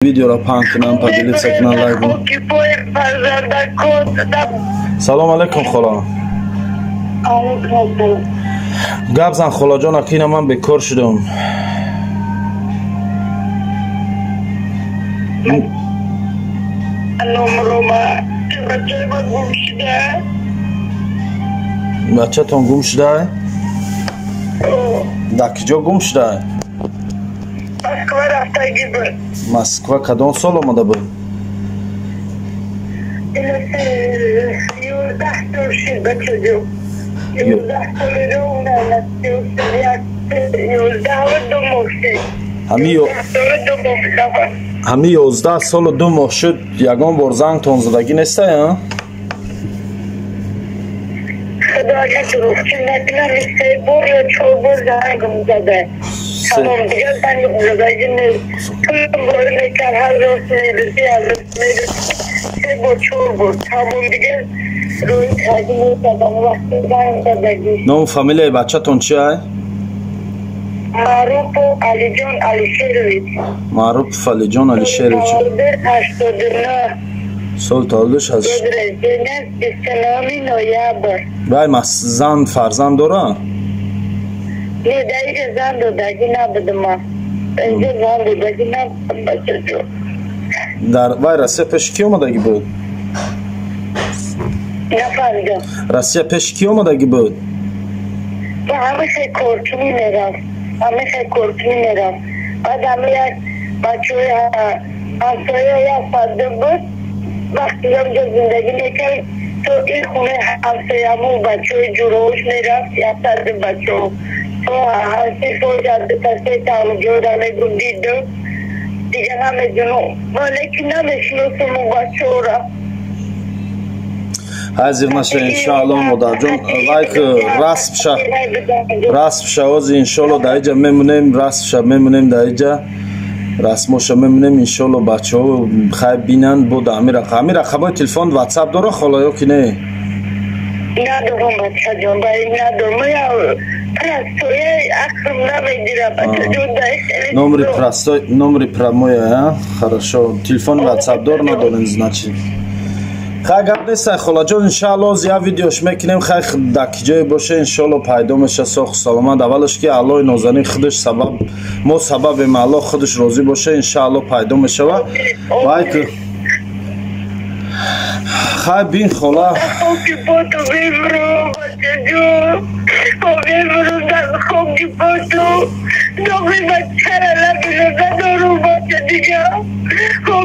Видеоро паҳн кунам, поделиться кунам, лайк. Салом алейкум, хола. Гап зан, холаҷон, акина ман бекор шудам. Бачатон гум шуда? Дар киҷо гум шуда? Москва рафтагӣ буд. Москва кадом сол омада буд? 11 сол шуд, бачаҷон. 11 соли 11 2 моҳ шуд. Ҳами 11 солу 2 моҳ шуд, ягон бор зангтон задагӣ нестая? Худо, агар дурӯғчӣ накунам, се бор ё чор бор зангам зада. Тамом, дигар занг задагӣ нест. Пулам бори мекард, ҳар рӯз мерасӣ, ҳар рӯз мерасӣ. Се бор, чор бор. Тамом, дигар рӯи кардӣ нест, адам вақти занг задагӣ. Ному фамилияи бачатон чи ай? Маъруфов Алиҷон Алишерович. Маърупов Алиҷон Алишерович. 89. Сол таваллудаш аз 29 ноябр. Вай зан, фарзанд дора? Не, дар инҷа зан додагӣ набудам ман. Дар инҷа зан додагӣ набудам, бачаҷон. Дар вай Россия пеши кӣ омадагӣ буд? Нафаҳмидам. Россия пеши кӣ омадагӣ буд? Ба ҳамихе коркунӣ мерафт. Ҳамихе коркунӣ мерафт. Баъд ҳами як бачаҳои ҳамсоя як фарда буд. Вақти онҷо зиндагӣ мекард, то ин хонаи ҳамсоямон бачаҳои ҷурош мерафт, як фарди бачаҳо. То ҳарсе фоҷа таҳлуҷода мегуфт, дидам. Дигар намедонам. Валекин намешиносам он бачаҳоро. Ҳазир наша, иншоалло, модарҷон, лайк расмша, расмша ози иншоалло дар иҷа мемонем, расмша мемонем, дар иҷа расмоша мемонем, иншоалло бачаҳо хай бинанд. Бо да ҳами рақам, ҳами рақамҳои телефон ватсап дора, хола, ё ки не? Надорам, бачаҷон, ба ин надорам. Простое ақлм намегирам, бачаҷон. Номери простой, номери прямой, а? Хорошо, телефони ватсапдор надорем, значит. Хай, гап нестай, холаҷон, иншаалло я видеош мекунем. Хай, дар ки ҷое боша, иншоалло пайдо меша соху саломат. Аввалаш ки Аллоҳи нозанин худаш сабаб, мо сабабем, Аллоҳ худаш розӣ боша, иншаалло пайдо мешава. Вай ки хай бин, хола. Хоки поту мемру, бачаҷон. Мемру дар хоки поту. Доғи бачара набинам, надорум бача дигар.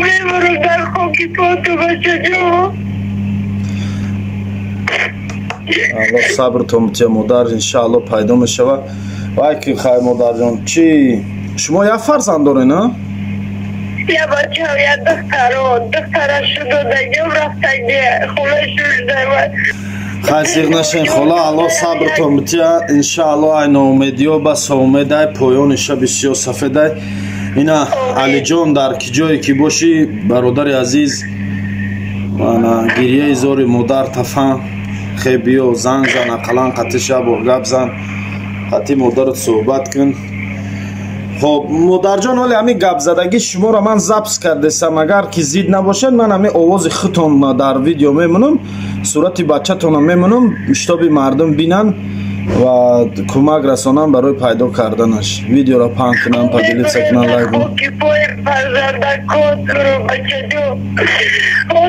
Мемру дар хоки поту, бачаҷон. Аллоҳ сабртон бития, модар, иншаалло пайдо мешава. Вай ки хай, модарҷон, чи шумо як фарзанд дорен, а? Я бачам, я духтаро, духтарашу додагим, рафтаги, хонашу шуда. Хай, зиғ нашен, хола, Аллоҳ сабртон бития, иншаалло. Ай ноумедиё бас умедай, поёниша бисёр сафедай. Ина, Алиҷон, дар ки ҷое ки бошӣ, бародари азиз, ана гирияи зори модар тафан. Хе, биё, занг зан, ақаллан қатъи шабо гап зан, қатъи модарат суҳбат кун. Хоб, модарҷон, ҳоле ҳамин гапзадагӣ шуморо ман запись кардесам, агар ки зид набошад, ман ҳамин овози худтон дар видео мемонам, сурати бачатонро мемонам, чтобы мардум бинанд ва кӯмак расонам барои пайдо карданаш. Видеоро паҳн кунам, поделиться кунам, лайк. Хоки пои фарзандакотро, бачаҷон.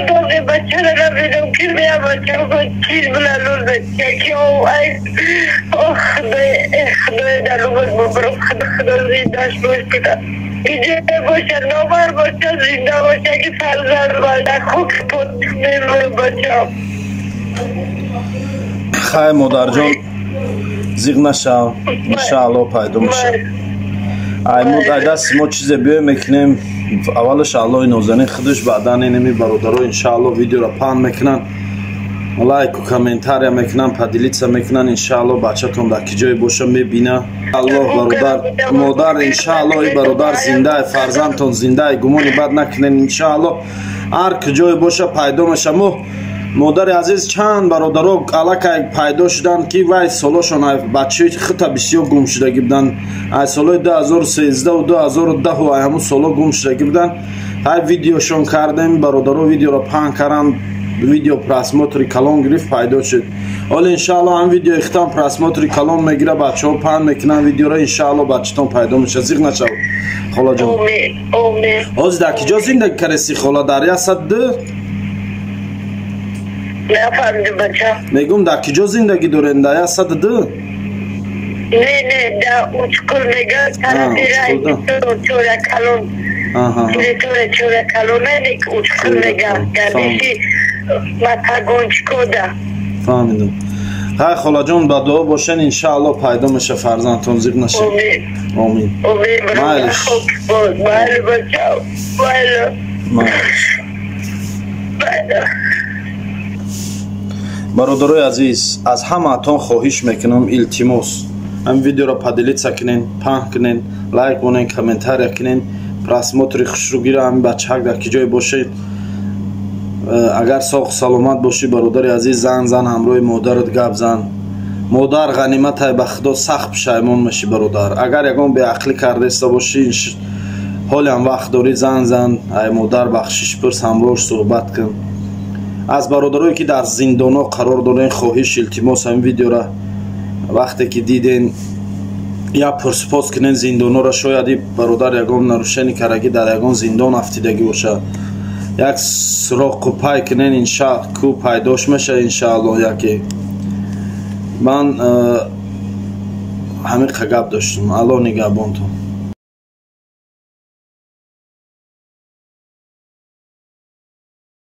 Доғи бачара набинам, ки мея бачам чиз билалуз ки ай худои, худои, дар рӯз бубурам, худо, худо зиндаш бош кунад. Иҷо боша, номар боша, зинда боша, ки фарзанд бада хоки пот мемурам, бачам. Хай, модарҷон, зиғ нашав, иншаалло пайдо мешавад. Ай мо ай дасти мо чизе биёй мекунем. Аввалаш Аллоҳи нозанин худаш, баъдан инами бародаро иншаалло видеоро паҳн мекунанд, лайку комментария мекунанд, поделиться мекунанд. Иншаалло бачатон дар ки ҷое боша, мебина. Аллоҳ, бародар, модар, иншаалло и бародар зиндай, фарзандтон зиндай, гумони бад накунен, иншаалло ҳар ки ҷое боша, пайдо меша. Мо, модари азиз, чанд бародаро аллакай пайдо шуданд, ки вай солошон бачаи хута бисёр гум шудагӣ буданд, ай солҳои 2013-у 2010-у, ай ҳамун солҳо гум шудагӣ буданд. Ҳай видеошон кардем, бародаро видеоро паҳн карданд, видео просмотри калон гирифт, пайдо шуд. Ҳоло иншаалло ҳам видео ихтам просмотри калон мегира, бачаҳо паҳн мекунанд видеоро, иншаалло бачатон пайдо мешавад. Зиқ нашав, холаҷон. Ҳозир дар киҷо зиндагӣ кардаси, хола? Дар 102? Нафаҳмидам, бача. Мегӯм, дар киҷо зиндагӣ дорем, дар 102? Не, не, дар Учқур мега, тарафи рай, чора калон. Территория чора калона, Учқур мега, гардиши Матагончикода. Фаҳмидам. Хай, холаҷон, ба дуо бошен, иншаалло пайдо меша фарзандтон, зиқ нашед. Омин. Майлиш. Майли, бача. Майли. Майли. Бародарои азиз, аз ҳамаатон хоҳиш мекунам, илтимос, ҳамин видеоро поделиться кунен, паҳн кунен, лайк монен, комментария кунен, просмотри хушрӯ гира. Ҳамин бачаҳак дар ки ҷое бошед, агар соғ саломат бошӣ, бародари азиз, занг зан, ҳамроҳи модарат гап зан. Модар ғаниматай, ба худо, сахт пушаймон мешӣ, бародар. Агар ягон беақлӣ кардаиста бошӣ, ҳолиам вақт дорӣ, занг зан, ай модар бахшиш пурс, ҳамроҳш суҳбат кун. Аз бародарое ки дар зиндонҳо қарор дорен, хоҳиш, илтимос, ҳамин видеора вақте ки диден, як пурсупос кунен зиндонҳоро. Шояд и бародар ягон нарушение карагӣ, дар ягон зиндон афтидагӣ бошад. Як суроқу пай кунен, инша ку пайдош мешавад, иншааллоҳ. Яке ман ҳамин қа гап доштам. Аллоҳ нигаҳбонтон.